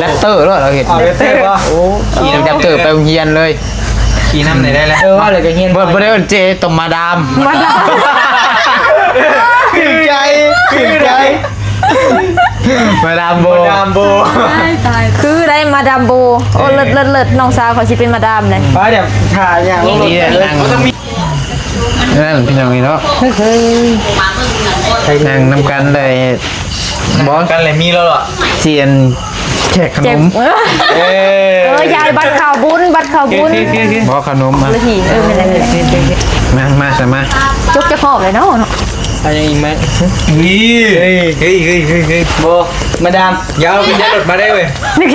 ແຣັບເຕີເລີຍ ລາວເຮັດ ເອົາແຣັບເຕີບໍ່? ໂອ້ ຂີ່ແຣັບເຕີໄປໂຮງຮຽນເລີຍ ຂີ່ນຳໄດ້ແລ້ວ ເອີ ວ່າແລ້ວກໍຮຽນ ບໍ່ ບໍ່ໄດ້ເອີ້ນເຈ ຕ້ອງມາດາມ ມາດາມ ຖືກໃຈ ຖືກໃຈ ມາດາມໂບ ມາດາມໂບ ຕາຍ ຕາຍ ຄືໄດ້ມາດາມໂບ ໂອ້ ເລີດ ເລີດ ເລີດ ນ້ອງສາວຂ້ອຍຊິເປັນມາດາມເລີຍ ໄປ ດຽວຖ້າຫຍັງ ນີ້ແຫຼະ ນັ່ງ ນັ້ນພີ່ນ້ອງເອີຍເນາະ ນັ່ງນຳກັນໄດ້ບໍ່? ກັນແຫຼະ ມີແລ້ວເນາະ ສຽນແຈກຂະໜົມ ເອີ ເອີ ຢາຍ ບັດເຂົ້າບຸນ ບັດເຂົ້າບຸນ ບໍ່ ຂະໜົມ ເອີ ເອີ ນັ້ນແຫຼະ ມາ ມາຊະມາ ຈົກຈະຂອບເລີຍເນາະ ເອົາຫຍັງອີກໄໝ? ເຮີ້ຍ ເຮີ້ຍ ເຮີ້ຍ ເຮີ້ຍ ບໍ່ ມາດາມ ຢ່າເອົາຂຶ້ນລົດມາໄດ້ເວີຍ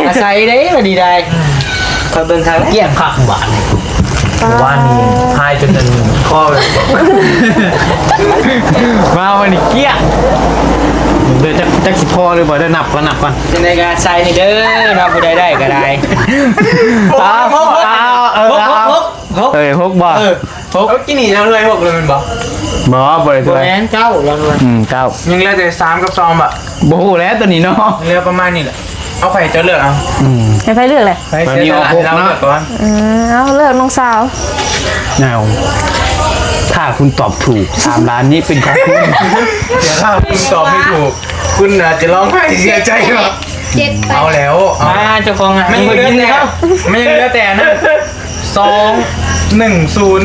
ອາໄສເດ້ ບັດນີ້ໄດ້ ຂ້ອຍເບິ່ງຄັກແລ້ວ ກ້ຽງຄັກບາດນີ້ ວານນີ້ພາຍຈົນນັ້ນຄໍເລີຍ ມາວັນນີ້ກ້ຽງ ເດີ ຈັກ ຈັກຊິພໍຫຼືບໍ່ ເດີ ນັບກ່ອນ ນັບກ່ອນ ຈັ່ງໃດກໍໃສ່ນີ້ເດີເນາະ ຜູ້ໃດໄດ້ກໍໄດ້ ເອົາ ເອົາ ເອີ ຫົກ ຫົກ ຫົກ ເອີ ຫົກບໍ່ ເອີ ຫົກ ເອົາ ກິນນີ້ເຮົາເທົ່າໃດ ຫົກເລີຍແມ່ນບໍ່? ບໍ່ ບໍ່ໄດ້ເທົ່າໃດ ບໍ່ແມ່ນ ເກົ້າ ລາວເທົ່າໃດ ອືມ ເກົ້າ ຍັງເຫຼືອແຕ່ສາມກັບສອງບໍ່? ບໍ່ຮູ້ແຫຼະໂຕນີ້ເນາະ ເຫຼືອປະມານນີ້ແຫຼະ ເອົາ ໃຜເຈົ້າເລືອກເອົາ ອືມ ໃຫ້ໃຜເລືອກແຫຼະ ໃຜເລືອກ ເອົາ ເລືອກກ່ອນ ອືມ ເອົາ ເລືອກນ້ອງສາວ ເອົາ ຖ້າຄຸນຕອບຖືກ ສາມລ້ານນີ້ເປັນຂອງຄຸນ ແຕ່ຖ້າຄຸນຕອບບໍ່ຖືກ ຄຸນອາດຈະຮ້ອງໄຫ້ເສຍໃຈເນາະ ເຈັດ ເອົາແລ້ວ ເອົາ ມາເຈົ້າຂອງງານ ມັນຍັງເຫຼືອແຕ່ ມັນຍັງເຫຼືອແຕ່ອັນນັ້ນ ສອງ ໜຶ່ງ ສູນ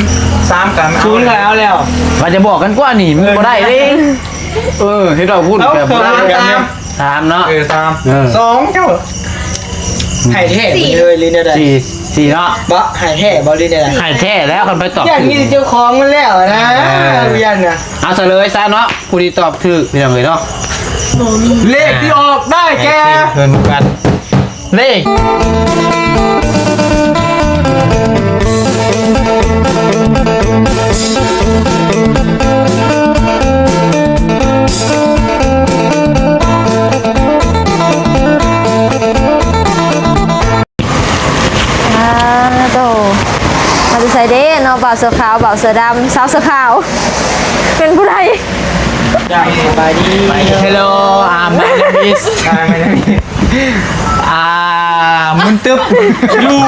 ສາມ ກັນ ສູນກໍເອົາແລ້ວ ວ່າຈະບອກກັນກວ່ານີ້ ມັນບໍ່ໄດ້ເດ້ ເອີ ເອີ ເຮັດເອົາພຸ້ນແບບ ສາມ ເນາະ ເອີ ສາມ ເອີ ສອງ ເຈົ້າ ໃຫ້ແທ້ບໍ່ເລີຍ ຫຼືແນວໃດ ສີ່ ສີ່ເນາະ ບໍ່ ໃຫ້ແທ້ບໍ່ ຫຼືແນວໃດ ໃຫ້ແທ້ແລ້ວ ຄັນໄປຕອບ ຢ້ານມີເຈົ້າຂອງມັນແລ້ວນະ ເອີ ຢ້ານນະ ເອົາສະເລີຍຊະເນາະ ຜູ້ທີ່ຕອບຖືກ ພີ່ນ້ອງເອີຍເນາະ ເລກທີ່ອອກໄດ້ແກ່ ເພິ່ນກັນ ເລກ ອ່າ ໂຕ ມາແຕ່ໃສເດ້ເນາະ ບ່າວເສື້ອຂາວ ບ່າວເສື້ອດຳ ສາວເສື້ອຂາວ ເປັນຜູ້ໃດ? ສະບາຍດີ Hello, uh, my name is, uh, my name is, uh, ມຸນຕຶບ ຢູ່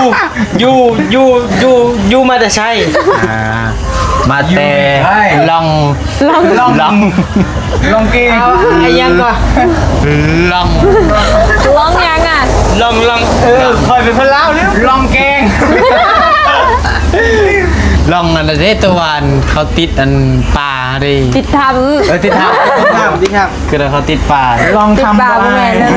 ຢູ່ ຢູ່ ຢູ່ ຢູ່ມາແຕ່ໃສ? ອ່າ ມາແຕ່ ຢູ່ໄທ ລອງ ລອງ ລອງ ລອງເກງ ເອົາ ອີຫຍັງກໍ ລອງ ລອງຫຍັງອະ? ລອງ ລອງ ເອີ ຂ້ອຍເປັນຄົນລາວເດີ ລອງເກງ ລອງອັນນັ້ນເດ້ ຕະວັນເຂົາຕິດອັນປ່າເດ້ ຕິດຖ້ຳ ເອີ ຕິດຖ້ຳ ຕິດຖ້ຳ ຕິດຖ້ຳ ຄືວ່າເຂົາຕິດປ່າ ລອງ ຕິດປ່າ ບໍ່ແມ່ນເດີ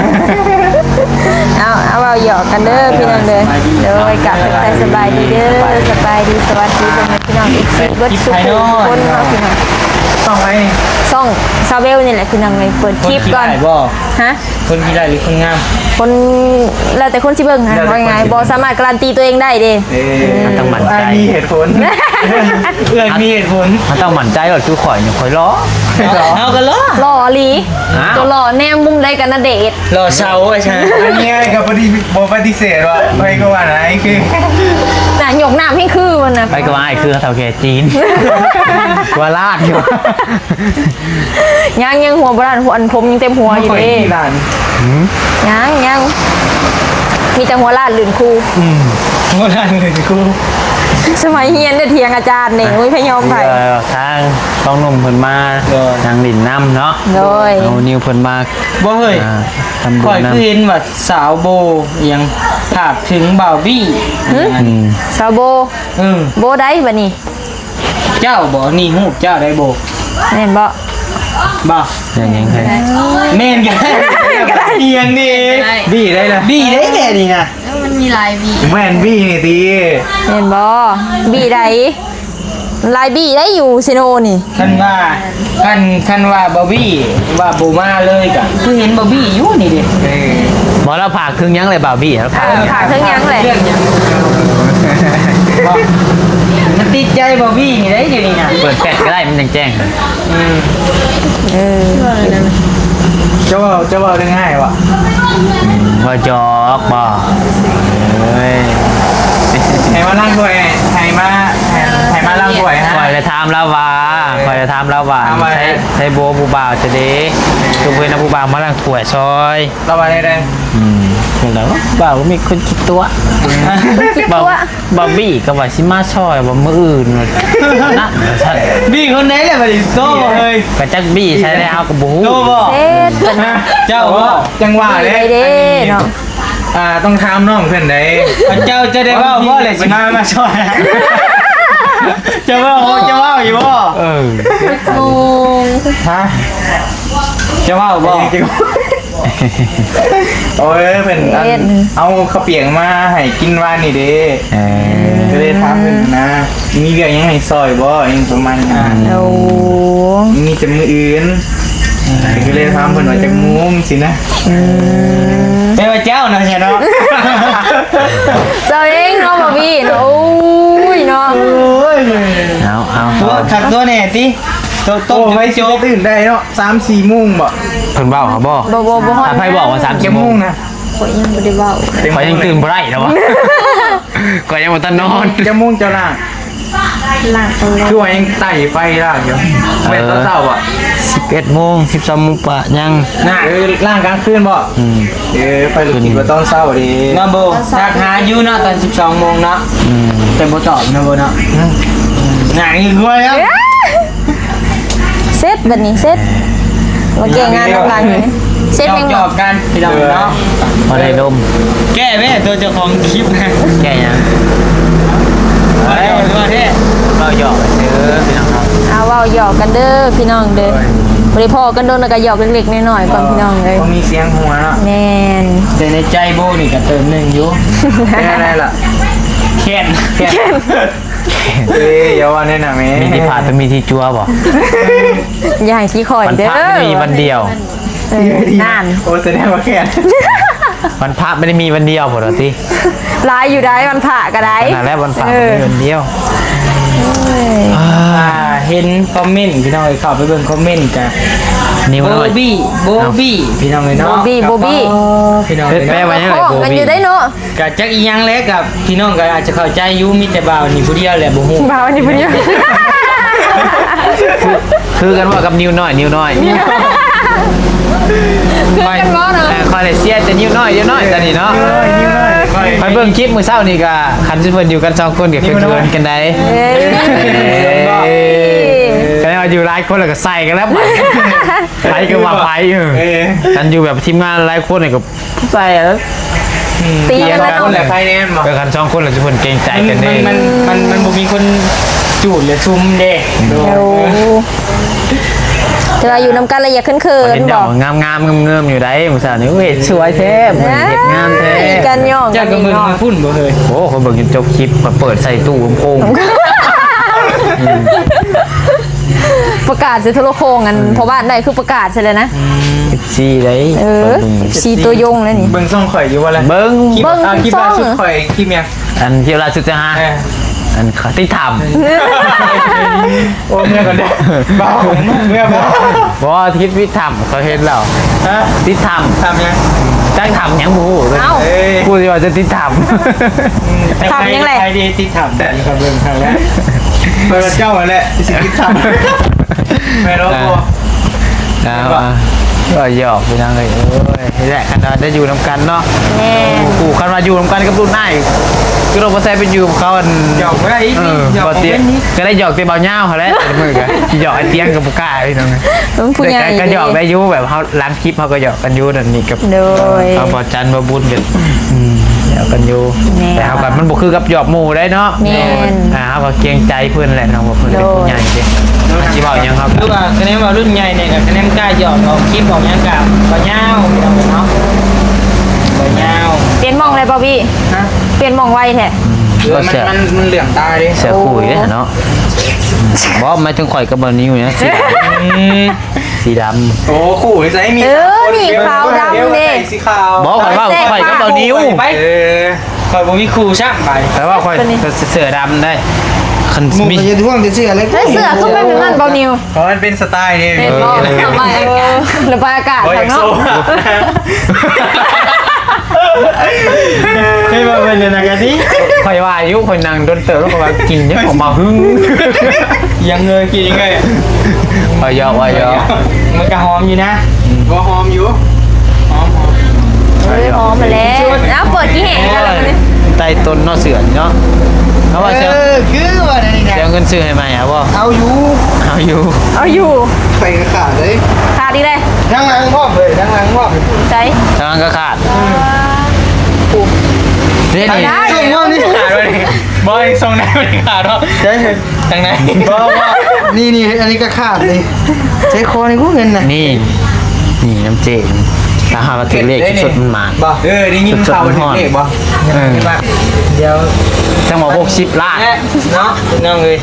ເອົາ ເອົາ ເວົ້າຫຍອກກັນເດີ ພີ່ນ້ອງເດີ ໂດຍ ກະທັກທາຍສະບາຍດີເດີ ສະບາຍດີ ສະຫວັດດີ ພໍ່ແມ່ພີ່ນ້ອງ ເອັຟຊີ ເບິດສູ່ຜູ້ທຸກຄົນເນາະ ພີ່ນ້ອງ ຊ່ອງໃດ ຊ່ອງຊາວເບວນີ້ແຫຼະ ພີ່ນ້ອງເອີຍ ເປີດຄລິບກ່ອນ ຄົນຂີ້ຮ້າຍບໍ່? ຮະ? ຄົນຂີ້ຮ້າຍ ຫຼື ຄົນງາມ? ຄົນ ແລ້ວແຕ່ຄົນຊິເບິ່ງຫັ້ນ ແລ້ວແຕ່ຄົນຊິເບິ່ງ ວ່າງ່າຍ ບໍ່ສາມາດກາລັນຕີຕົວເອງໄດ້ເດ້ ເອີ ອືມ ມັນຕ້ອງໝັ້ນໃຈ ອ້າຍມີເຫດຜົນ ເອື້ອຍມີເຫດຜົນ ມັນຕ້ອງໝັ້ນໃຈ ລະຄືຂ້ອຍນີ້ ຂ້ອຍຫຼໍ່ ເຮົາກໍຫຼໍ່ ຫຼໍ່ອີ່ຫຼີ ເຈົ້າຫຼໍ່ ແນມມຸມໃດກໍນະເດດ ຫຼໍ່ເຊົາວ່າຊັ້ນ ອັນນີ້ອ້າຍກໍບໍ່ໄດ້ ບໍ່ປະຕິເສດວ່າ ໃຜກໍວ່າອ້າຍຄື ໜ້າຍົກນ້ຳໃຫ້ຄືມັນນະ ໃຜກໍວ່າອ້າຍຄືເຖົ້າແກ່ຈີນ ວ່າລາດຢູ່ ຍັງ ຍັງຫົວບໍ່ລ້ານ ອັນຜົມຍັງເຕັມຫົວຢູ່ເດ້ ຍັງ ຍັງ ມີແຕ່ຫົວລ້ານລື່ນຄູ ອືມ ຫົວລ້ານລື່ນຄູ ສະໄໝຮຽນໄດ້ຖຽງອາຈານນີ້ ໂອ້ຍ ໄປຍອມໃຜ ເອີ ທາງນ້ອງໜຸ່ມເພິ່ນມາ ໂດຍ ນັ່ງຫຼິ້ນນຳເນາະ ໂດຍ ນ້ອງນິວເພິ່ນມາ ບໍ່ເຮີ້ຍ ອ່າ ທຳບຸນນຳ ຂ້ອຍຄືເຫັນວ່າສາວໂບອີ່ຫຍັງ ຝາກເຖິງບ່າວບີ້ ຫຶ? ອືມ ສາວໂບ ເອີ ໂບໃດບັດນີ້? ເຈົ້າບໍ່? ນີ້ຮູບເຈົ້າໄດ້ບໍ່? ແມ່ນບໍ່? ບໍ່ ແມ່ນຫຍັງແທ້? ແມ່ນກໍໄດ້ ອີ່ຫຍັງນີ້? ບີ້ໄດ້ລະ ບີ້ໄດ້ແທ້ນີ້ນະ ເອີ ມັນມີຫຼາຍບີ້ ແມ່ນບີ້ນີ້ຕິ ແມ່ນບໍ່? Bee ໃດ? ຫຼາຍ Bee ໄດ້ຢູ່ເຊໂນນີ້ ຄັນວ່າ ຄັນ ຄັນວ່າບໍ່ບີ້ ວ່າບໍ່ມາເລີຍກະ ຄືເຫັນບໍ່ບີ້ຢູ່ນີ້ເດ້ ເອີ ບໍ່ ລາວຝາກເຖິງຫຍັງແຫຼະບ່າວບີ້ ລາວຝາກ ເອີ ຝາກເຖິງຫຍັງແຫຼະ ເລື່ອງຫຍັງ ມັນຕິດໃຈບ່າວບີ້ນີ້ໄດ໋ ດຽວນີ້ນະ ເປີດແຟລຊກໍໄດ້ ມັນຈັ່ງແຈ້ງ ອືມ ເອີ ເຈົ້າເວົ້າ ເຈົ້າເວົ້າເລື່ອງອ້າຍຫວາ? ເວົ້າຫຍອກບໍ? ເອີຍ ໃຫ້ມາລ້າງຖ້ວຍ ໃຫ້ມາ ໃຫ້ ໃຫ້ມາລ້າງຖ້ວຍໃຫ້ ຂ້ອຍລະຖາມລາວວ່າ ເອີ ຂ້ອຍລະຖາມລາວວ່າ ຖາມວ່າ ໃຊ້ ໃຊ້ໂບຜູ້ບ່າວຊະເດ ຄືບໍ່ເຫັນເອົາຜູ້ບ່າວມາລ້າງຖ້ວຍຊ່ອຍ ລາວວ່າແນວໃດ? ອືມ ແລ້ວ ເວົ້າມີຄົນຂີ້ຕົວະ ຂີ້ຕົວະ ບາວ ບາວບີກໍວ່າຊິມາຊ່ອຍ ວ່າມື້ອື່ນ ວ່າຊັ້ນ ບີຄົນໃດແຫຼະບັດນີ້ ໂຕເອີຍ ກໍຈັກບີໃສແລ້ວ ເຮົາກໍບໍ່ຮູ້ ໂຕບໍ່ ເຮັດ ເຈົ້າບໍ່ ຈັ່ງວ່າແຫຼະ ໄດ້ເດ້ເນາະ ອ່າ ຕ້ອງຖາມນ້ອງເພິ່ນໃດ ເຈົ້າຈະໄດ້ເວົ້າບໍ່ແຫຼະ ຊິມາ ມາຊ່ອຍ ຈະເວົ້າ ຈະເວົ້າຢູ່ບໍ່ ເອີ ໂມງ ຮະ ຈະເວົ້າບໍ່ ໂອ້ຍ ເພິ່ນອັນ ເຮັດ ເອົາເຂົ້າປຽກມາໃຫ້ກິນວານນີ້ເດ້ ເອີ ກໍເລີຍຖາມເພິ່ນນະ ມີວຽກຫຍັງໃຫ້ຊ່ອຍບໍ່ ຫຍັງປະມານນີ້ ໂອ້ ມີແຕ່ມື້ອື່ນ ກໍເລີຍຖາມເພິ່ນວ່າຈັກໂມງຊີ້ນະ ອືມ ແປວ່າເຈົ້ານະ ຊະເນາະ ເຈົ້າເອງເນາະ ບໍ່ມີເນາະ ໂອ້ຍເນາະ ໂອ້ຍ ເອົາ ເອົາ ຕົວະຄັກຕົວະແນ່ຕິ ໂຕ ໂຕ ໂອ້ ໄວ້ຊິໄປຕື່ນໄດ້ເນາະ ສາມສີ່ໂມງບໍ່ ເພິ່ນເວົ້າຫາບໍ່ ບໍ່ ບໍ່ ບໍ່ຮອດ ໃຜບອກວ່າສາມສີ່ໂມງນະ ຂ້ອຍຍັງບໍ່ໄດ້ເວົ້າ ຂ້ອຍຍັງຕື່ນບໍ່ໄດ້ນະວະ ຂ້ອຍຍັງບໍ່ທັນນອນ ຈັກໂມງເຈົ້າລ້າງ ລ້າງຕອນແລງ ຄືວ່າຍັງໄຕ້ໄຟລ້າງຢູ່ ເອີ ແມ່ນຕອນເຊົ້າບໍ່ ສິບເອັດໂມງ ສິບສອງໂມງປະຍັງ ນະ ເອີ ລ້າງກາງຄືນບໍ່ ອືມ ເອີ ຂ້ອຍຄິດວ່າຕອນເຊົ້າເດ້ ມາໂບ ຕອນເຊົ້າ ທັກຫາຢູ່ເນາະ ຕອນສິບສອງໂມງເນາະ ອືມ ແຕ່ບໍ່ຕອບນະໂບເນາະ ອືມ ນະ ອີກຄົນແລ້ວ ເອີ ເຊັດບັດນີ້ ເຊັດ ມາແກ້ງານນຳກັນ ເຊັດແມ່ງ ຫຍອກກັນພີ່ນ້ອງເນາະ ພໍໄດ້ລົມ ແກ້ແມ້ໂຕເຈົ້າຂອງຄລິບນະ ແກ້ຫຍັງ ເວົ້າຫຍອກ ເວົ້າແທ້ ເວົ້າຫຍອກຊື່ພີ່ນ້ອງເນາະ ອ່າ ເວົ້າຫຍອກກັນເດີພີ່ນ້ອງເດີ ໂດຍ ບໍ່ໄດ້ພໍ້ກັນດົນ ແລ້ວກໍຫຍອກເລັກໆນ້ອຍໆກ່ອນ ພີ່ນ້ອງເອີຍ ບໍ່ມີສຽງຫົວເນາະ ແມ່ນ ແຕ່ໃນໃຈໂບນີ້ກໍເຕີມໜຶ່ງຢູ່ ເປັນຈັ່ງໃດລະ ແຄ້ນ ແຄ້ນ ເອີຍ ຢ່າວ່າແນວນັ້ນແມ້ ມີທີ່ພາດ ມີທີ່ຈົວບໍ່ ຢ່າໃຫ້ຂີ້ຂ້ອຍເດີ ວັນພະມີວັນດຽວ ເອີ ນັ້ນ ໂອ້ ສະແດງວ່າແຄ້ນ ວັນພະບໍ່ໄດ້ມີວັນດຽວພຸ້ນວ່າຕິ ຫຼາຍຢູ່ໃດ໋ ວັນພະກໍໄດ້ ນັ້ນແຫຼະ ວັນພະ ເອີ ບໍ່ມີວັນດຽວ ເອີຍ ອ່າ ເຫັນຄອມເມັນພີ່ນ້ອງເອີຍ ເຂົ້າໄປເບິ່ງຄອມເມັນກະ ໂບບີ ໂບບີ ພີ່ນ້ອງເອີຍເນາະ ໂບບີ ໂບບີ ພີ່ນ້ອງເອີຍເນາະ ແປວ່າຫຍັງ ໂບບີ ກັນຢູ່ໄດ໋ເນາະ ກະຈັກອີ່ຫຍັງແຫຼະ ກັບພີ່ນ້ອງກໍອາດຈະເຂົ້າໃຈຢູ່ ມີແຕ່ບ່າວນີ້ຜູ້ດຽວແຫຼະບໍ່ຮູ້ ບ່າວນີ້ຜູ້ດຽວ ຄື ຄືກັນບໍ່ກັບນິວນ້ອຍ ນິວນ້ອຍ ຄືກັນບໍ່ເນາະ ຂ້ອຍ ເອີ ຂ້ອຍໄດ້ເຊຍແຕ່ນິວນ້ອຍ ນິວນ້ອຍຕອນນີ້ເນາະ ເອີ ນິວນ້ອຍ ຂ້ອຍ ຂ້ອຍເບິ່ງຄລິບມື້ເຊົ້ານີ້ກໍ ຄັນຊິເພິ່ນຢູ່ກັນສອງຄົນກໍເຂີນໆກັນໄດ໋ ເອີ ກໍໄດ້ວ່າຢູ່ຫຼາຍຄົນແລ້ວກໍໃສ່ກັນແລ້ວ ໃຜກໍວ່າໃຜ ເອີ ເອີ ຄັນຢູ່ແບບທີມງານຫຼາຍຄົນນີ້ກໍ ໃສ່ ອືມ ຕີກັນ ຄົນລະໃຜແນ່ນບໍ່ ເອີ ຄັນສອງຄົນລະຊິເພິ່ນເກງໃຈກັນເດ້ ມັນ ມັນ ມັນບໍ່ມີຄົນຈູດແລະຊຸມເດ້ ໂອ້ ແຕ່ວ່າຢູ່ນຳກັນລະຢາກເຂີນໆ ເຫັນເຈົ້າ ບໍ່ ງາມໆເງິມໆຢູ່ໃດ໋ ມື້ເຊົ້ານີ້ ໂອ້ຍ ເຮັດສວຍແທ້ ມື້ນີ້ເຮັດງາມແທ້ ເຈົ້າກໍເບິ່ງທາງພຸ້ນບໍ່ເຮີ້ຍ ໂອ້ ຂ້ອຍເບິ່ງຈົນຈົບຄລິບ ຂ້ອຍເປີດໃສ່ຕູ້ລຳໂພງ ອືມ ປະກາດໃສ່ໂທລະໂຄ່ງ ອັນ ອືມ ພໍ່ບ້ານໄດ້ຄືປະກາດໃສ່ແລ້ວນະ ອືມ ເອັຟຊີ ໄດ໋ ເອີ ເບິ່ງ ເອັຟຊີ ເອັຟຊີ ຕັວຍົງແລ້ວນີ້ ເບິ່ງຊ່ອງຂ້ອຍຢູ່ບໍ່ລະ ເບິ່ງ ເບິ່ງ ເບິ່ງ ຄລິບ ຄລິບລ່າສຸດຂ້ອຍ ຄລິບຫຍັງ ອັນທີ່ລ່າສຸດຈະຫາ ເອີ ອັນຕິດຖ້ຳ ໂອ້ ເມື່ອກ່ອນເດີ ເບົາ ເມື່ອບໍ່ ບໍ່ ທີ່ຕິດຖ້ຳ ຂ້ອຍເຫັນແລ້ວ ຮະ ຕິດຖ້ຳ ຖ້ຳຫຍັງ ຈັກຖ້ຳຫຍັງບໍ່ຮູ້ ເອົ້າ ກູຊິວ່າຈະຕິດຖ້ຳ ອືມ ຖ້ຳຫຍັງແຫຼະ ໃຜດີຕິດຖ້ຳ ນີ້ກໍເບິ່ງທາງແລ້ວ ເພິ່ນວ່າເຈົ້າຫັ້ນແຫຼະ ຊິຕິດຖ້ຳ ແມ່ນບໍ່ ອ່າ ເອົາ ເອົາ ກໍຫຍອກພີ່ນ້ອງເອີຍ ໂອ້ຍ ນີ້ແຫຼະ ຄັນວ່າໄດ້ຢູ່ນຳກັນເນາະ ແມ່ນ ຄູ່ ຄັນວ່າຢູ່ນຳກັນກັບລຸ້ນອ້າຍ ຄືລົງມາໃສ່ໄປຢູ່ກັບເຂົາ ອັນ ຫຍອກບໍ່ໄດ້ອີກ ເອີ ຫຍອກບໍ່ເປັນອີກ ກໍໄດ້ຫຍອກແຕ່ເບົາຍາວຫັ້ນແຫຼະ ແຕ່ລະມື້ກໍຫຍອກອ້າຍຕຽງກໍບໍ່ກ້າພີ່ນ້ອງ ມັນຜູ້ໃຫຍ່ ກໍຫຍອກໄດ້ຢູ່ ແບບເຮົາຫຼັງຄລິບເຮົາກໍຫຍອກກັນຢູ່ ນັ້ນນີ້ກັບ ໂດຍ ເບົາຈັນ ເບົາບຸນກໍ ອືມ ຫຍອກກັນຢູ່ ແມ່ນ ແຕ່ເຮົາກໍ ມັນບໍ່ຄືກັບຫຍອກໝູ່ໄດ໋ເນາະ ແມ່ນ ອ່າ ເຮົາກໍເກງໃຈເພິ່ນແຫຼະເນາະ ວ່າເພິ່ນເປັນຜູ້ໃຫຍ່ເດ້ ໂດຍ ຊິເວົ້າຫຍັງເຮົາ ຄືວ່າ ຄະແນນວ່າລຸ້ນໃຫຍ່ນີ້ກໍ ຄະແນນກ້າຫຍອກ ອອກຄລິບອອກຫຍັງກໍບໍ່ຍາວ ພີ່ນ້ອງເນາະ ບໍ່ຍາວ ປ່ຽນໝ່ອງແລ້ວບໍ່ບີ ຮະ ປ່ຽນໝ່ອງໄວແທ້ ອືມ ມັນ ມັນ ມັນເຫຼືອງຕາເດ້ ເສື້ອຄູ່ອີກແລ້ວເນາະ ບໍ່ ໝາຍເຖິງຂ້ອຍກັບບ່າວນິວນີ້ ອືມ ສີດຳ ໂອ້ ຄູ່ໃສ່ມີ ເອີ ສາມຄົນ ນີ້ຂາວດຳເດ້ ສີຂາວ ບໍ່ ຂ້ອຍວ່າຂ້ອຍກັບບ່າວນິວ ໄປ ເອີ ຂ້ອຍບໍ່ມີຄູ່ຊ້ຳໄປ ແຕ່ວ່າຂ້ອຍ ໂຕນີ້ ເສື້ອດຳໄດ໋ ຄັນມີ ໝູ່ກໍຈະທວງແຕ່ເສື້ອເລີຍ ເສື້ອຄືແບບນັ້ນ ບ່າວນິວ ເພາະມັນເປັນສະໄຕລ໌ເດ້ ເຫັນບໍ່ ເອີ ລະບາຍອາກາດ ລະບາຍອາກາດຂ້າງນອກ ເຫັນບໍ່ ເປັນຈັ່ງນັ້ນກະຕິ ຂ້ອຍວ່າຢູ່ ຂ້ອຍນັ່ງດົນເຕີບ ແລ້ວຂ້ອຍວ່າກິນຫຍັງອອກມາຫຶ່ງ ຍັງເອີຍ ກິນຍັງເອີຍ ວ່າຫຍອກ ວ່າຫຍອກ ມັນກະຫອມຢູ່ນະ ອືມ ບໍ່ ຫອມຢູ່ ຫອມ ຫອມ ເອີຍ ຫອມຫັ້ນແຫຼະ. ເອົາ ເປີດຂີ້ແຫ້ງກັນແລ້ວບັດນີ້. ໃຕ້ຕົ້ນເນາະ ເສືອນີ້ເນາະ. ເອົາວ່າ ເອີ ຊິເອົາ ຄືວ່າແນວນີ້ນະ ຊິເອົາເງິນຊື້ໃຫ້ໃໝ່ ເອົາບໍ່? ເອົາຢູ່ ເອົາຢູ່ ເອົາຢູ່. ໄປກໍຂາດເດ້ ຂາດອີກເດ້. ທາງຫຼັງພ້ອມເລີຍ ທາງຫຼັງພ້ອມ. ໃສ? ທາງຫຼັງກໍຂາດ. ເດ້ນີ້ ໄດ້ ສົ່ງມານີ້ຂາດເລີຍ. ບໍ່ ສົ່ງໄດ້ບໍ່ໄດ້ຂາດເນາະ. ໃສ? ທາງໃນ ບໍ່ ບໍ່ ນີ້ ນີ້ ອັນນີ້ກໍຂາດນີ້. ໃສ່ຄໍນີ້ກູເງິນນະ ນີ້ ນີ້ນຳເຈ. ຖ້າຫາກວ່າຖືກເລກສົດໆ ມັນມານບໍ່? ເອີ ໄດ້ຍິນຂ່າວວ່າຖືກເລກບໍ່? ເອີ ດຽວ ຈັ່ງວ່າຫົກສິບລ້ານເນາະ ນ້ອງເອີຍ.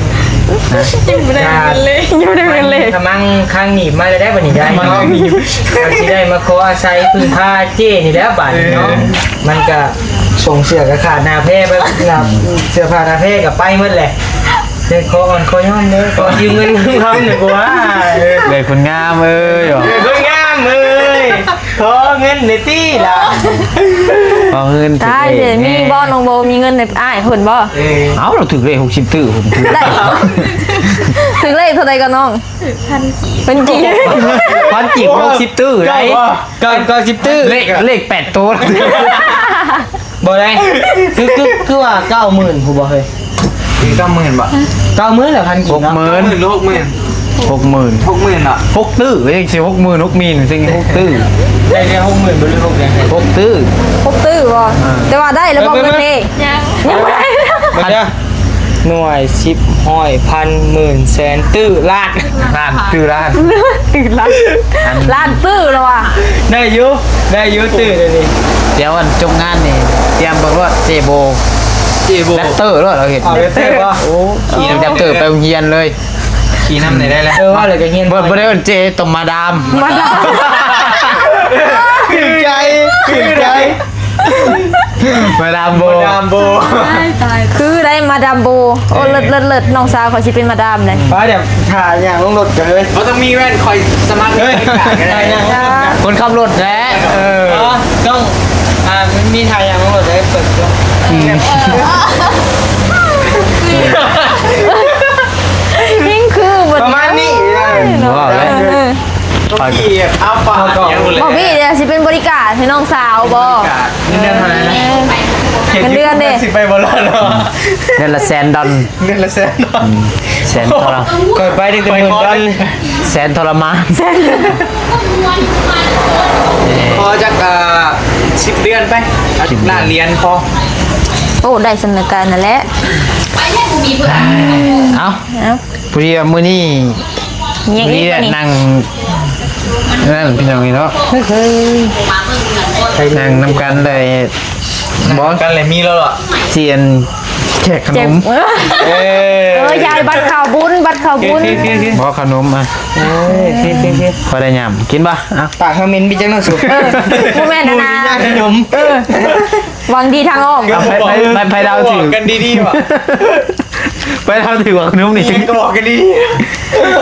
ຍັງບໍ່ໄດ້ເງິນເລີຍ ຍັງບໍ່ໄດ້ເງິນເລີຍ. ກຳລັງຄ້າງໜີບມາແລ້ວໄດ໋ບັດນີ້ໄດ໋ເນາະ. ກໍຊິໄດ້ມາຂໍອາໄສເພິ່ງພາເຈ້ນີ້ແຫຼະບັດນີ້ເນາະ. ເອີ ມັນກະ ສົ່ງເສື້ອກໍຂາດໜ້າແພໄປ ເສື້ອຜ້າໜ້າແພກໍໄປໝົດແຫຼະ. ເອີ ຂໍອ່ອນຂໍຍອມເດີ ຂໍຢືມເງິນຢືມຄຳໜ່ອຍກວ່າ. ເອີ ເອື້ອຍຄົນງາມເອີຍ ເອື້ອຍຄົນງາມເອີຍ ຂໍເງິນໜ່ອຍຕິລະ. ຂໍເງິນ ຕາຍເດ ມີບໍ່ ນ້ອງໂບ ມີເງິນໃຫ້ອ້າຍເພິ່ນບໍ່? ເອີ ເອົາ ລາວຖືກເລກຫົກສິບຕື້ພຸ້ນ. ໄດ້ ຖືກເລກເທົ່າໃດກໍນ້ອງ? ພັນກີບ ພັນກີບ ຫົກສິບຕື້ໄດ໋. ເກົ້າ ເກົ້າ ເກົ້າສິບຕື້ ເລກ ເລກແປດໂຕ. ບໍ່ໄດ້ ຄື ຄື ຄືວ່າເກົ້າໝື່ນພຸ້ນບໍ່ເຮີ້ຍ? ເກົ້າໝື່ນບໍ່? ເກົ້າໝື່ນແລ້ວ ພັນກີບເນາະ. ຫົກໝື່ນ ຫົກໝື່ນ ຫົກໝື່ນ ຫົກໝື່ນເນາະ. ຫົກຕື້ ຍັງຊິຫົກໝື່ນ ຫົກໝື່ນ ຈັ່ງຫົກຕື້. ໄດ້ແຕ່ຫົກໝື່ນບໍ່ ຫຼືຫົກຫຍັງ? ຫົກຕື້ ຫົກຕື້ບໍ່? ອ່າ ແຕ່ວ່າໄດ້ແລ້ວບໍ່ເງິນເດ້? ຍັງ ຍັງບໍ່ໄດ້. ເບິ່ງເດີ ໜ່ວຍ ສິບ ຮ້ອຍ ພັນ ໝື່ນ ແສນ ຕື້ ລ້ານ ລ້ານ ຕື້ລ້ານ ຕື້ລ້ານ ລ້ານຕື້ແລ້ວວ່າ. ໄດ້ຢູ່ ໄດ້ຢູ່ ຕື້ດຽວນີ້. ດຽວອັນຈົບງານນີ້ ຕຽມເບິ່ງໂລດ ເຈໂບ ເຈໂບ ແຣັບເຕີໂລດ ເຮົາເຮັດ ເອົາແຣັບເຕີບໍ່? ໂອ້ ຂີ່ແຣັບເຕີໄປໂຮງຮຽນເລີຍ. ຂີ່ນຳໄດ້ແລ້ວ ເອີ ວ່າແລ້ວກໍຮຽນ ບໍ່ ບໍ່ໄດ້ເອີ້ນເຈ ຕ້ອງມາດາມ ມາດາມ ຖືກໃຈ ຖືກໃຈ. ມາດາມໂບ ມາດາມໂບ ຕາຍ ຕາຍ ຄືໄດ້ມາດາມໂບ. ໂອ້ ເລີດ ເລີດ ເລີດ ນ້ອງສາວຂ້ອຍຊິເປັນມາດາມເດ້. ໄປ ດຽວຖ້າຍ່າງລົງລົດກັນເລີຍ. ບໍ່ຕ້ອງມີແວ່ນ ຂ້ອຍສະໝັກເລີຍ ໄປຍ່າງລົງລົດກັນ ຄົນຂັບລົດແຫຼະ. ເອີ ຕ້ອງ ອ່າ ມີທ່າຍ່າງລົງລົດເດ້ ເປີດລົງ. ຍິ່ງຄື ປະມານນີ້ ເນາະ ເອີ. ບໍ່ມີ ເອົາປາກ ບໍ່ມີ ດຽວຊິເປັນບໍລິການໃຫ້ນ້ອງສາວບໍ່? ເງິນເດືອນເທົ່າໃດນະ? ເງິນເດືອນເດ້ ຊິໄປບໍ່ລອດເນາະ. ເດືອນລະແສນດອນ ເດືອນລະແສນດອນ ແສນເທົ່າໃດ? ຂ້ອຍໄປຕັ້ງແຕ່ໝື່ນດອນ ແສນທໍລະມານ. ຂໍຈັກ ອ່າ ສິບເດືອນໄປ ສິບເດືອນ ລ້ານຫຼຽນພໍ. ໂອ້ ໄດ້ສ່ຳນັ້ນກະນັ້ນແຫຼະ. ເອົ້າ ເອົ້າ ພໍດີວ່າມື້ນີ້ ຍັງອີກ ນີ້ແຫຼະ ນີ້ ນັ່ງ ນັ້ນ ພີ່ນ້ອງເອີຍເນາະ ນັ່ງນຳກັນໄດ້ບໍ່? ກັນແຫຼະ ມີແລ້ວເນາະ ຈຽນແຈກຂະໜົມ. ເອີ ເອີ ຢາຍ ບັດເຂົ້າບຸນ ບັດເຂົ້າບຸນ. ບໍ່ ຂະໜົມ ອ່ະ ເອີ ພໍໄດ້ຍາມກິນບໍ່? ອ່ະ ປາກເຮົາເໝັນໄປຈັກໜ້ອຍສຸດ. ເອີ ບໍ່ແມ່ນນະ ຂະໜົມ. ເອີ ຫວັງດີທາງອ້ອມ. ເອົາ ໃຜ ໃຜ ໃຜເດົາຖືກ ບອກກັນດີໆວ່າ ໃຜເດົາຖືກວ່າຂະໜົມນີ້ ອີ່ຫຍັງກໍບອກກັນດີ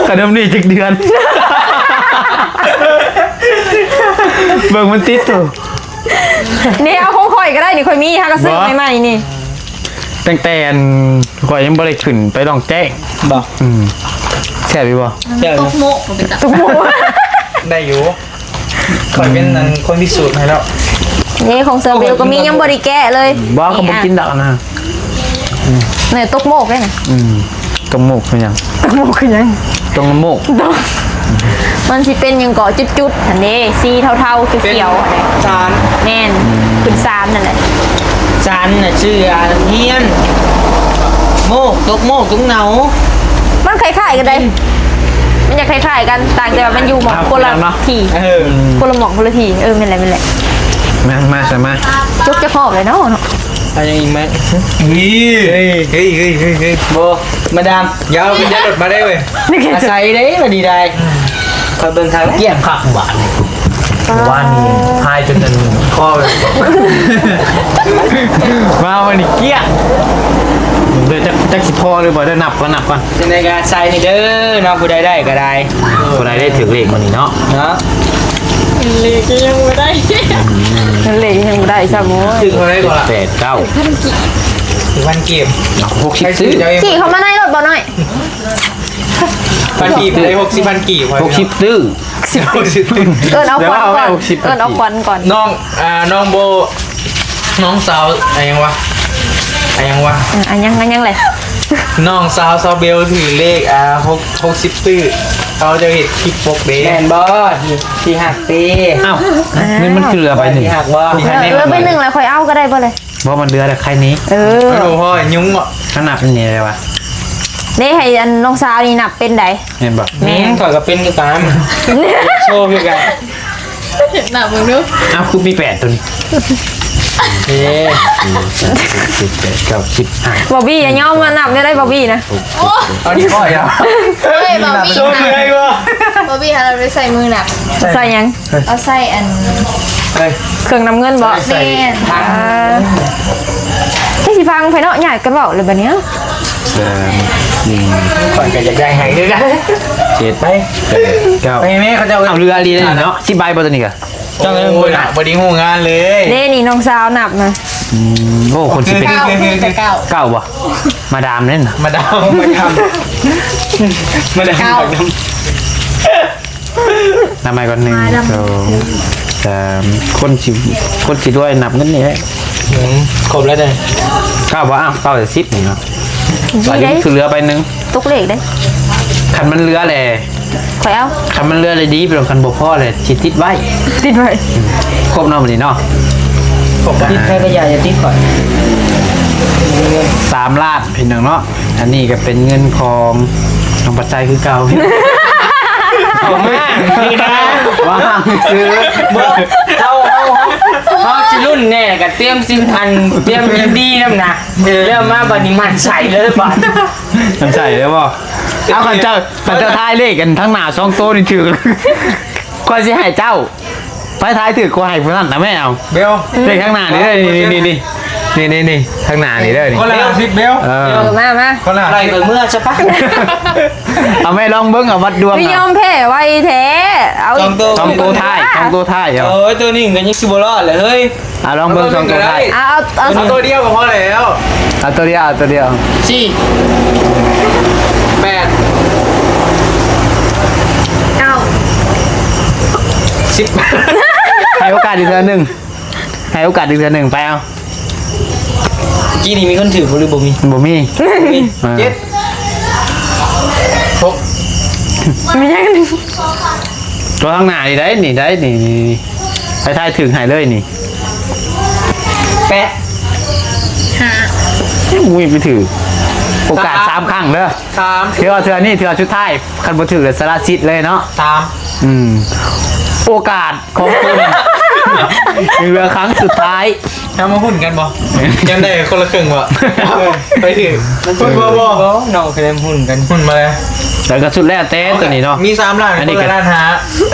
ໆ ຂະໜົມນີ້ຈັກເດືອນ ເບິ່ງມັນຕິດໂຕ. ນີ້ ເອົາຂອງຂ້ອຍກໍໄດ້ນີ້ ຂ້ອຍມີ ຫາກໍຊື້ໃໝ່ໆນີ້ ຕັ້ງແຕ່ອັນ ຂ້ອຍຍັງບໍ່ໄດ້ຂຶ້ນໄປດອງແຈ້ງ. ບໍ່ ອືມ ແຊບຢູ່ບໍ່? ແຊບຢູ່. ຕົກໂມກ ຕົກໂມກ ໄດ້ຢູ່. ຂ້ອຍເປັນອັນຄົນພິສູດໃຫ້ແລ້ວ. ນີ້ຂອງເສືອເບວກໍມີ ຍັງບໍ່ໄດ້ແກະເລີຍ. ບໍ່ ກໍບໍ່ກິນດອກນະ. ນີ້ຕົກໂມກເດ້ນະ. ອືມ ຕົກໂມກຄືຫຍັງ? ຕົກໂມກຄືຫຍັງ? ຕົກໂມກ ມັນຊິເປັນຫຍັງເກາະ ຈຸດໆຫັ້ນເດ້ ສີເທົາໆຂຽວໆຫັ້ນເດ້. ສານ ແມ່ນ ອືມ ຂຶ້ນສານນັ້ນແຫຼະ. ສານນະຊື່ອາຮຽນ ໂມກ ຕົກໂມກ ຕົກເນົາ. ມັນຄ້າຍໆກັນໄດ໋ ມັນຈະຄ້າຍໆກັນ ຕ່າງແຕ່ວ່າມັນຢູ່ໝ່ອງຄົນລະທີ່ ເອີ ຄົນລະໝ່ອງຄົນລະທີ່. ເອີ ແມ່ນແຫຼະ ແມ່ນແຫຼະ. ມາ ມາ ມາ ຈົກຈະຮອບເລີຍເນາະ ເນາະ. ເອົາຫຍັງອີກໄໝ? ເຮີ້ຍ ເຮີ້ຍ ເຮີ້ຍ ບໍ່ ມາດາມ ຢ່າເອົາຂຶ້ນຢາລົດມາໄດ້ເວີຍ. ອາໄສເດ້ ບາດນີ້ໄດ້ ຂ້ອຍເບິ່ງຄັກແລ້ວ ກ້ຽງຄັກບາດນີ້. ວານນີ້ພາຍຈົນອັນຄໍເລີຍ ມາວັນນີ້ກ້ຽງ. ເດີ ຈັກ ຈັກຊິພໍຫຼືບໍ່ ເດີ ນັບກ່ອນ ນັບກ່ອນ. ຈັ່ງໃດກໍໃສ່ນີ້ເດີເນາະ ຜູ້ໃດໄດ້ກໍໄດ້ ຜູ້ໃດໄດ້ຖືກເລກມື້ນີ້ເນາະ ເນາະ. ເລກກໍຍັງບໍ່ໄດ້ ເລກຍັງບໍ່ໄດ້ຊ້ຳ. ໂອ້ຍ ຖືກເທົ່າໃດກໍລະ? ແປດ ເກົ້າ ພັນກີບ ເນາະ ຫົກສິບຕື້. ຂີ່ເຂົ້າມາໃນລົດບໍ່ນ້ອຍ? ພັນກີບ ໄດ້ຫົກສິບພັນກີບ ຫົກສິບຕື້. ເອີ້ນເອົາຂວັນກ່ອນ ເອີ້ນເອົາຂວັນກ່ອນ. ນ້ອງ ອ່າ ນ້ອງໂບ ນ້ອງສາວ ອາຫຍັງວະ ອາຫຍັງວະ ອາຫຍັງ ອາຫຍັງແຫຼະ ນ້ອງສາວ ສາວເບວຖືເລກ ອ່າ ຫົກ ຫົກສິບຕື້ ເຂົາຈະເຮັດຄລິບປົກເດ້ ແມ່ນບໍ່ ທີ່ ທີ່ຮັກຕິ? ອ້າວ ນີ້ມັນຄືເຫຼືອໃບໜຶ່ງ ທີ່ຮັກບໍ່? ເຫຼືອໃບໜຶ່ງແລ້ວ ຂ້ອຍເອົາກໍໄດ້ບໍ່ເລີຍ? ບໍ່ ມັນເຫຼືອແລ້ວ ໃຄນີ້ ເອີ ໂອ້ໂຫ ຍຸງເນາະ ມັນນັບນີ້ໄດ້ວະ ເດ້ ໃຫ້ອັນນ້ອງສາວນີ້ນັບເປັນໃດ? ແມ່ນບໍ່? ແມ່ນ ຂ້ອຍກໍເປັນຄືກັນ ໂຊຄືກັນ ນັບເບິ່ງດູ. ອ້າວ ຄືມີແປດໂຕນີ້ ເອີ ສີ່ ຫ້າ ຫົກ ເຈັດ ແປດ ເກົ້າ ສິບ ສິບເອັດ ສິບສອງ ສິບສາມ ສິບສີ່ ສິບຫ້າ ບອບບີ້ ຢ່າຍອມມານັບແນວໃດ ບອບບີ້ນະ. ເອົານີ້ຂ້ອຍເອົາ ເອີຍ ບອບບີ້ ໂຊຄືໄດ້ບໍ່? ບອບບີ້ ຫາເຮົາໄດ້ໃສ່ມືນັບ. ໃສ່ຫຍັງ? ເອົາໃສ່ອັນ ເອີຍ ເຄື່ອງນຳເງິນບໍ່? ໃສ່ ແມ່ນ ອ່າ ແຕ່ຊິຟັງໃຜເນາະ ຍາດກັນເວົ້າແລ້ວບັດນີ້. ສາມ ສີ່ ຂ້ອຍກໍຢາກໄດ້ໃຫ້ຄືກັນ ເຈັດ ໄປ ແປດ ເກົ້າ ໄປແມ່ເຂົາເຈົ້າ ເອົາເຫຼືອອີ່ຫຼີເນາະ ສິບໃບບໍ່ໂຕນີ້ກະ? ເຈົ້າເອີຍ ໂອ້ຍ ບໍ່ໄດ້ຮູ້ງານເລີຍ ເດ້ນີ້ນ້ອງສາວນັບນະ. ອືມ ໂອ້ ຄົນຊິເປັນ ເກົ້າ ເກົ້າ ເກົ້າ ເກົ້າ ເກົ້າ ເກົ້າ ເຈົ້າບໍ່? ມາດາມເດ້ນະ ມາດາມ ມາດາມ ມາດາມ ເກົ້າ ນັບໃໝ່ກ່ອນ ໜຶ່ງ ສອງ ສາມ ຄົນຊິ ຄົນຊິລວຍນັບເງິນນີ້ແຫຼະ. ອືມ ຄົບແລ້ວເດ້ ເກົ້າບໍ່? ອ້າວ ເກົ້າ ສິບນີ້ເນາະ ນີ້ເດ້ ຄືເຫຼືອໃບໜຶ່ງ ຕົກເລກເດ້ ຄັນມັນເຫຼືອແຫຼະ ຂ້ອຍເອົາ ຄັນມັນເຫຼືອແລ້ວດີ ຄັນບໍ່ພໍແລ້ວຊິຕິດໄວ້ ຕິດໄວ້ ຄົບເນາະ ມື້ນີ້ເນາະ ຄົບ ຕິດໃຜກໍຢ່າ ຢ່າຕິດຂ້ອຍ ສາມລ້ານ ພີ່ນ້ອງເນາະ. ອັນນີ້ກໍເປັນເງິນຂອງນ້ອງປາໄຊຄືເກົ່າ ເອົາມານີ້ນະ ວ່າງຊື້ ບໍ່ ເຮົາ ເຮົາ ເຮົາຊິລຸ້ນແດ່ ກໍຕຽມຊິ ອັນ ຕຽມດີນຳນະ ເອີ ແລ້ວມາບັດນີ້ໝັ້ນໃສ່ເລີຍບັດ ໝັ້ນໃສ່ເລີຍບໍ່? ເອົາ ຄັນເຈົ້າ ຄັນເຈົ້າທາຍເລກອັນທາງໜ້າສອງໂຕນີ້ຖືກ ຂ້ອຍຊິໃຫ້ເຈົ້າ ໃຜທາຍຖືກຂ້ອຍໃຫ້ຜູ້ນັ້ນນະແມ່. ເອົາ ເບວ ເລກທາງໜ້ານີ້ເດີ ນີ້ ນີ້ ນີ້ ນີ້ ທາງໜ້ານີ້ເດີ ນີ້ ຄົນລະຫ້າສິບ ເບວ ເອີ ເອີ ມາ ມາ ຄົນລະຫ້າສິບ ໄລ່ໄປເມືອຊະປະ ເອົາແມ່ລອງເບິ່ງ ເອົາວັດດວງ ຄືຍອມແພ້ໄວແທ້ ເອົາສອງໂຕ ສອງໂຕທ້າຍ ສອງໂຕທ້າຍ ເອົາ ໂອ້ຍ ໂຕນີ້ກໍຍັງຊິບໍ່ລອດແຫຼະເຮີ້ຍ. ອ່າ ລອງເບິ່ງສອງໂຕທ້າຍ ອ່າ ເອົາ ເອົາ ເອົາໂຕດຽວກໍພໍແລ້ວ ເອົາໂຕດຽວ ເອົາໂຕດຽວ ສີ່ ແປດ ເກົ້າ ສິບ ໃຫ້ໂອກາດອີກເທື່ອໜຶ່ງ ໃຫ້ໂອກາດອີກເທື່ອໜຶ່ງ ໄປເອົາ ກີ້ນີ້ມີຄົນຖືກບໍ່ ຫຼືບໍ່ມີ? ບໍ່ມີ ບໍ່ມີ ອ່າ ເຈັດ ຫົກ ມີຫຍັງ? ຕົວທາງໜ້ານີ້ໄດ໋ ນີ້ໄດ໋ ນີ້ ນີ້ ນີ້ ໃຫ້ທາຍຖືກໃຫ້ເລີຍນີ້ ແປດ ຫ້າ ອຸ້ຍ ໄປຖືກ ໂອກາດສາມ ສາມຄັ້ງເດີ ສາມ ຖືວ່າເທື່ອນີ້ເທື່ອສຸດທ້າຍ ຄັນບໍ່ຖືກແລ້ວສະລະສິດເລີຍເນາະ ສາມ ອືມ ໂອກາດຂອງຄຸນ ເຫຼືອຄັ້ງສຸດທ້າຍ ເຮົາມາຫຸ້ນກັນບໍ່? ຍາມໃດຄົນລະເຄິ່ງບໍ່? ໄປຖືກ ຫຸ້ນບໍ່? ບໍ່ ນ້ອງເຄີຍຫຸ້ນກັນ ຫຸ້ນມາແລ້ວ ແລ້ວກໍສຸດແລ້ວແຕ່ຕົວນີ້ເນາະ ມີສາມລ້ານ ອັນນີ້ກໍລ້ານຫ້າ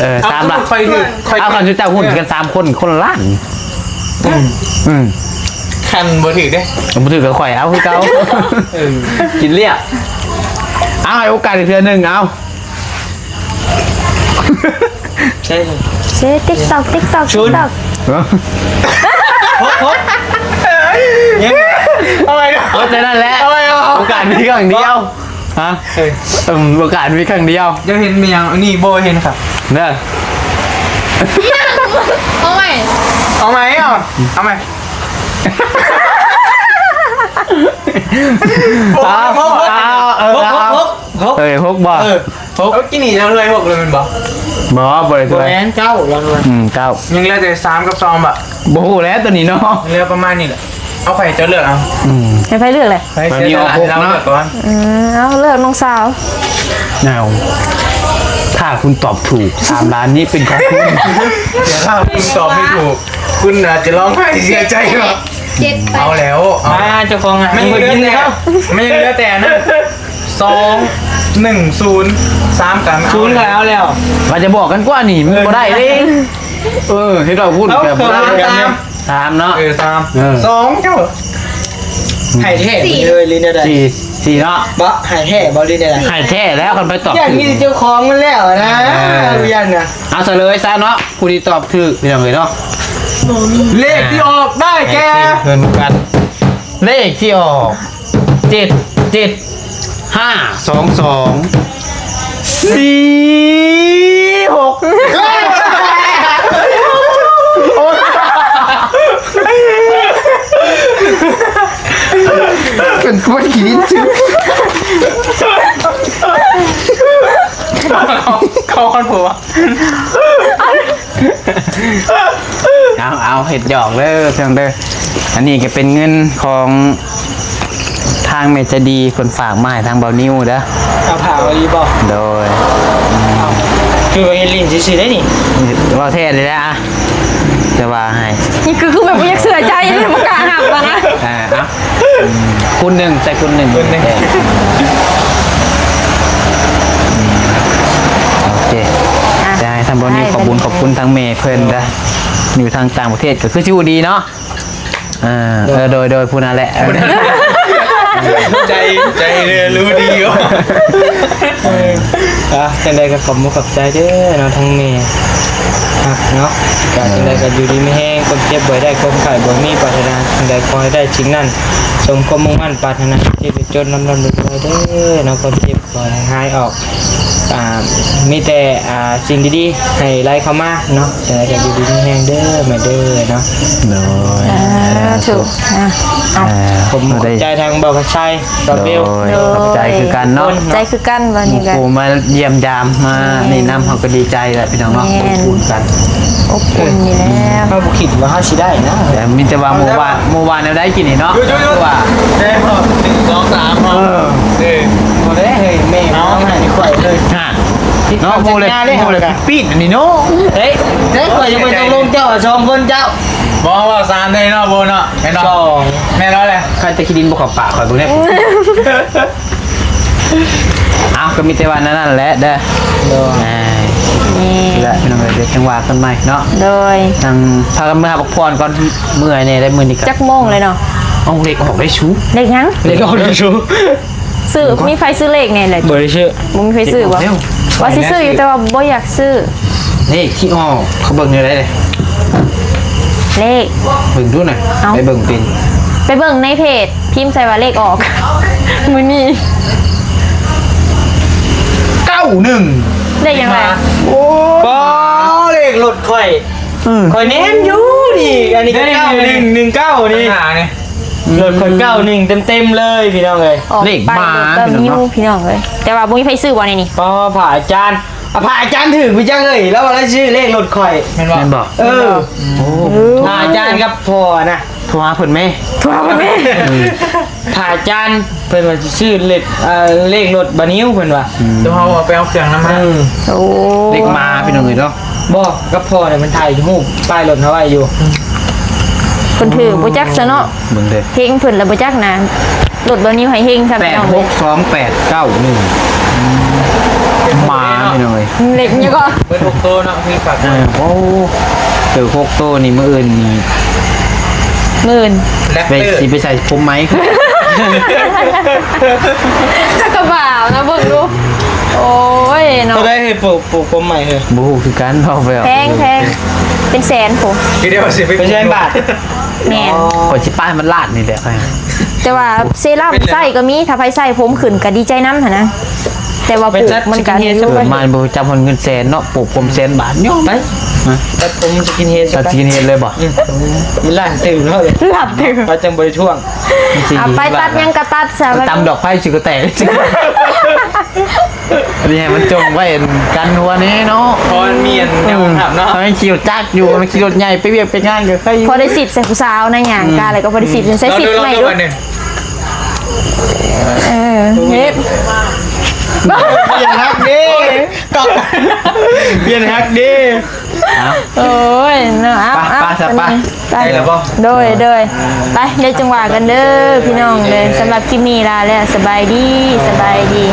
ເອີ ສາມລ້ານ ຂ້ອຍຖືກ ຂ້ອຍ ເອົາ ຄັນເຈົ້າຫຸ້ນກັນສາມຄົນ ຄົນລະລ້ານ ອືມ ອືມ ຄັນບໍ່ຖືກເດ້ ບໍ່ຖືກກໍຂ້ອຍເອົາຄືເກົ່າ ເອີ ກິນລຽບ ເອົາ ໃຫ້ໂອກາດອີກເທື່ອໜຶ່ງ ເອົາ ໃຊ່ ເຊ TikTok TikTok TikTok ເອົາໄວ້ເນາະ ເອົາແຕ່ນັ້ນແຫຼະ ເອົາໄວ້ເນາະ ໂອກາດມີຄັ້ງດຽວ ຮະ ເອີ ເອີ ໂອກາດມີຄັ້ງດຽວ ເຈົ້າເຫັນແມ່ນຫຍັງ ອັນນີ້ບໍ່ເຫັນຄັບ ເດີ ເອົາໃໝ່ ເອົາໃໝ່ ເອົາ ເອົາໃໝ່ ຫົກ ຫົກ ຫົກ ຫົກ ເອີ ຫົກບໍ່? ເອີ ຫົກ ເອົາ ກີ້ນີ້ເຮົາເລີຍຫົກເລີຍແມ່ນບໍ່? ບໍ່ ບໍ່ໄດ້ ບໍ່ແມ່ນ ເກົ້າ ລາວເລີຍ ອືມ ເກົ້າ ຍັງເຫຼືອແຕ່ສາມກັບສອງບໍ່? ບໍ່ຮູ້ແຫຼະຕົວນີ້ເນາະ ເຫຼືອປະມານນີ້ແຫຼະ ເອົາ ໃຜເຈົ້າເລືອກເອົາ ອືມ ໃຫ້ໃຜເລືອກແຫຼະ? ໃຜເລືອກ ຕອນນີ້ເອົາຫົກເນາະ ເລືອກກ່ອນ ອືມ ເອົາ ເລືອກນ້ອງສາວ ເອົາ ຖ້າຄຸນຕອບຖືກ ສາມລ້ານນີ້ເປັນຂອງຄຸນ ແຕ່ຖ້າຄຸນຕອບໄມ່ຖືກ ຄຸນອາດຈະຮ້ອງໄຫ້ເສຍໃຈເນາະ ເຈັດ ເອົາແລ້ວ ເອົາ ມາ ເຈົ້າຂອງ ມັນຍັງເຫຼືອແຕ່ ມັນຍັງເຫຼືອແຕ່ອັນນັ້ນ ສອງ ໜຶ່ງ ສູນ ສາມ ກັນ ສູນກໍເອົາແລ້ວ ວ່າຈະບອກກັນກວ່ານີ້ ມັນບໍ່ໄດ້ເດ້ ເອີ ເຮັດເອົາພຸ້ນ ເອົາ ແບບ ເອົາ ສາມ ສາມເນາະ ເອີ ສາມ ເອີ ສອງ ເຈົ້າ ໃຫ້ແທ້ເລີຍ ຫຼືແນວໃດ? ສີ່ ສີ່ເນາະ ບໍ່ ໃຫ້ແທ້ບໍ່ ຫຼືແນວໃດ? ໃຫ້ແທ້ແລ້ວ ຄັນໄປຕອບ ຢ່າງນີ້ເຈົ້າຂອງມັນແລ້ວນະ ເອີ ຢ້ານນະ ເອົາ ສະເຫຼີຍຊະເນາະ ຜູ້ທີ່ຕອບຖືກ ພີ່ນ້ອງເອີຍເນາະ ເລກທີ່ອອກໄດ້ແກ່ ໃຫ້ເພິ່ນກັນ ເລກທີ່ອອກ ເຈັດ ເຈັດ ຫ້າ ສອງ ສອງ ສີ່ ຫົກ ໂອ້ຍ ເປັນຄົນຂີ້ດິນຊື່ ເຂົາ ເຂົາຮອດຜົວ ເອົາ ເອົາ ເຮັດຫຍອກເດີ ເພື່ອນເດີ. ອັນນີ້ກໍເປັນເງິນຂອງທາງແມ່ໃຈດີເພິ່ນຝາກມາໃຫ້ທາງບ່າວນິວເດີ. ເອົາ ຝາກອີ່ຫຼີບໍ່? ໂດຍ. ເອົ້າ ຄືວ່າເຮັດຫຼິ້ນຊື່ໆເດ້ນີ້. ເວົ້າແທ້ເລີຍນະ ຈະວ່າໃຫ້ ນີ້ຄື ຄືແບບບໍ່ຢາກເຊື່ອໃຈເລີຍ ບໍ່ກ້າຮັບວ່ານະ. ອ່າ ເອົາ ຄູນໜຶ່ງ ໃສ່ຄູນໜຶ່ງ ຄູນໜຶ່ງ ເອີ ໂອເຄ ອ່ະ ຈະໃຫ້ທາງບ່າວນິວ ໃຫ້ ຂອບບຸນ ເພິ່ນ ຂອບຄຸນທາງແມ່ເພິ່ນເດີ ຢູ່ທາງຕ່າງປະເທດ ກໍຄືຊິຮູ້ດີເນາະ. ເອີ ໂດຍ ເອີ ໂດຍ ໂດຍ ຜູ້ນັ້ນແຫຼະ ໃຈ ໃຈເດີ ຮູ້ດີຢູ່. ເອີ ອ່ະ ຈັ່ງໃດກໍຂອບມຸກຂອບໃຈເດີເນາະ ທັງແມ່ຮັກເນາະ. ກໍ ເອີ ຈັ່ງໃດກໍຢູ່ດີມີແຮງ ຄວາມເຈັບບໍ່ໃຫ້ໄດ້ ຄວາມໄຂ້ບໍ່ໃຫ້ມີ ປາດຖະໜາສິ່ງໃດຂໍໃຫ້ໄດ້ສິ່ງນັ້ນ ສົມຄວາມມຸ່ງໝັ້ນປາດຖະໜາ ເຈັບໄປຈົນ ລ່ຳໆລວຍໆເດີເນາະ ຄວາມເຈັບ ຂໍໃຫ້ຫາຍອອກ ອ່າ ມີແຕ່ ອ່າ ສິ່ງດີໆໃຫ້ໄຫຼເຂົ້າມາເນາະ. ຈັ່ງໃດກໍຢູ່ດີມີແຮງເດີແມ່ເດີເນາະ. ໂດຍ ສາທຸ ອ່າ ອ່າ ຂອບໃຈທາງບ່າວພັດໄຊ ບ່າວເບວ ໂດຍ ໂດຍ ຂອບໃຈຄືກັນເນາະ ຂອບໃຈຄືກັນ. ວັນນີ້ກໍ ໂອ້ ມາຢ້ຽມຢາມ ມາ ແມ່ນ ແນະນຳ ເຮົາກໍດີໃຈແຫຼະ ພີ່ນ້ອງເນາະ ແມ່ນ ອົບອຸ່ນກັນ ອົບອຸ່ນນີ້ແຫຼະ. ເຮົາບໍ່ຄິດວ່າເຮົາຊິໄດ້ນະ ແຕ່ມີແຕ່ວ່າມື້ວານ ມື້ວານແນວໃດກິນນີ້ເນາະ ຄືວ່າ ໄດ້ພໍ ໜຶ່ງ ສອງ ສາມ ເຮົາ ເອີ ບໍ່ໄດ້ໃຫ້ແມ່ເອົາໃຫ້ຂ້ອຍເລີຍ ຮະ ເນາະ ໝູ່ເລີຍ ໝູ່ເລີຍ ປີດອັນນີ້ເນາະ. ເອີຍ ເອີຍ ຂ້ອຍຍັງບໍ່ຕົກລົງເຈົ້າ ສອງຄົນເຈົ້າ ບໍ່ ເວົ້າສາມເດ້ເນາະ ໂບເນາະ ແມ່ນບໍ່? ສອງ ແມ່ນແລ້ວແຫຼະ ຄັນແຕ່ຂີ້ດິນບໍ່ເຂົ້າປາກຂ້ອຍເບິ່ງແດ່. ເອົາ ກໍມີແຕ່ວ່ານັ້ນແຫຼະເດີ ໂດຍ ອ່າ ນີ້ແຫຼະ ພີ່ນ້ອງເອີຍ ດຽວຈັ່ງວ່າກັນໃໝ່ເນາະ ໂດຍ ທາງ ພາກັນເມືອພັກຜ່ອນກ່ອນ ເມື່ອຍແດ່ໄດ໋ມື້ນີ້ກໍ ຈັກໂມງແລ້ວເນາະ? ເອົາ ເລກອອກໄດ້ຊູ ເລກຫຍັງ? ເລກອອກໄດ້ຊູ ຊື້ ມີໃຜຊື້ເລກແດ່ແຫຼະ? ບໍ່ໄດ້ຊື້ ບໍ່ມີໃຜຊື້ບໍ່? ວ່າຊິຊື້ຢູ່ ແຕ່ວ່າບໍ່ຢາກຊື້ ເລກທີ່ອອກ ເຂົາເບິ່ງແນວໃດເດ້? ເລກ ເບິ່ງດູນະ ເອົ້າ ໄປເບິ່ງເປັນ ໄປເບິ່ງໃນເພຈ ພິມໃສ່ວ່າເລກອອກ ມື້ນີ້ ເກົ້າໜຶ່ງ ໄດ້ຫຍັງແຫຼະ? ໂອ້ ບໍ່ ເລກລົດຂ້ອຍ ອືມ ຂ້ອຍແນມຢູ່ນີ້ ອັນນີ້ກໍ ເກົ້າໜຶ່ງ ໜຶ່ງເກົ້ານີ້ ຂ້າງໜ້ານີ້ ລົດຂ້ອຍ ເກົ້າໜຶ່ງ ເຕັມໆເລີຍ ພີ່ນ້ອງເອີຍ. ອອກ ເລກໝາ ປ້າຍລົດ ພີ່ນ້ອງເນາະ ພີ່ນ້ອງເອີຍ ແຕ່ວ່າບໍ່ມີໃຜຊື້ບໍ່ໃນນີ້? ອໍ ພະອາຈານ ອ່ະ ພະອາຈານຖືກໄປຈັກເອີຍ ລາວວ່າລາວຊື້ເລກລົດຂ້ອຍ ແມ່ນບໍ່? ເອີ ໂອ້ ພະອາຈານກັບພໍ່ນະ ໂທຫາເພິ່ນແມ້ ໂທຫາເພິ່ນແມ້ ພະອາຈານເພິ່ນວ່າຊິຊື້ເລກ ເອີ ເລກລົດບ່າວນິວ ເພິ່ນວ່າ ອືມ ດຽວເຮົາເອົາໄປເອົາເຄື່ອງນຳມາ ອືມ ໂອ້ ເລກໝາ ພີ່ນ້ອງເອີຍເນາະ. ບໍ່ ກັບພໍ່ນີ້ ມັນຖ່າຍຮູບປ້າຍລົດເຮົາໄວ້ຢູ່ ເພິ່ນຖືກບໍ່ຈັກຊະເນາະ ເບິ່ງເດີ້ ເຮັງເພິ່ນລະບໍ່ຈັກນະ ລົດບ່າວນິວໃຫ້ເຮັງຊະ ແປດຫົກສອງແປດເກົ້າໜຶ່ງ ໝາ ພີ່ນ້ອງເອີຍ ເລັກນີ້ກໍ ເບິດຫົກໂຕເນາະ ມີຝາກ ເອີ ໂອ້ ຖືກຫົກໂຕນີ້ ມື້ອື່ນນີ້ ໝື່ນ ໄປ ຊິໄປໃສ່ຜົມໃໝ່ ຈັກກະບ່າວນະ ເບິ່ງດູ ໂອ້ຍເນາະ ເທົ່າໃດ ປູກ ປູກຜົມໃໝ່ເຮີ້ຍ ບໍ່ຮູ້ຄືກັນ ເວົ້າໄປ ແພງ ແພງ ເປັນແສນພຸ້ນ ຄືໄດ້ວ່າຊິໄປ ເປັນແສນບາດ ແມ່ນ ຂ້ອຍຊິປາຍມັນລ້ານນີ້ແຫຼະ ແຕ່ວ່າເຊຣັມໃຊ້ກໍມີ ຖ້າໃຜໃສ່ຜົມຂຶ້ນກໍດີໃຈນຳຫັ້ນນະ ແຕ່ວ່າປູກມັນກໍ ເກີດມາບໍ່ຈັກຮອດເງິນແສນເນາະ ປູກຜົມແສນບາດ ຍອມໄປ ຕັດຜົມສະກິນເຮດ ຕັດສະກິນເຮດເລີຍບໍ່? ອືມ ລ້ານຕື່ມເນາະ ລ້ານຕື່ມ ຂ້ອຍຈັ່ງບໍ່ໄດ້ທວງ ເອົາໄປຕັດຫຍັງກໍຕັດຊະ ຕຳດອກໄຟຊິກໍແຕກ ອັນນີ້ໃຫ້ມັນຈົ່ງໄວ້ກັນຫົວແນ່ເນາະ ເພາະມັນມີອັນແນວ ອືມ ບັງຄັບເນາະ ມັນຂີ່ລົດຈັກຢູ່ ມັນຂີ່ລົດໃຫຍ່ໄປວຽກໄປງານກໍໄຄຢູ່ ພໍໄດ້ສິດໃສ່ຜູ້ສາວນະ ຫຍັງກາແລ້ວກໍພໍໄດ້ສິດ ອືມ ໃສ່ສິດໃໝ່ດູ ເອີ ເຮັດ ປ່ຽນຮັກເດ້ ປ່ຽນຮັກເດ້ ໂອ້ຍເນາະ ເອົາ ໄປ ເອົາ ໄປ ໄປ ໄປແລ້ວບໍ່? ໂດຍ ໂດຍ ໄປ ດຽວຈັ່ງວ່າກັນເດີພີ່ນ້ອງເດີ ສຳລັບຄລິບນີ້ລາແລ້ວ ສະບາຍດີ ສະບາຍດີ.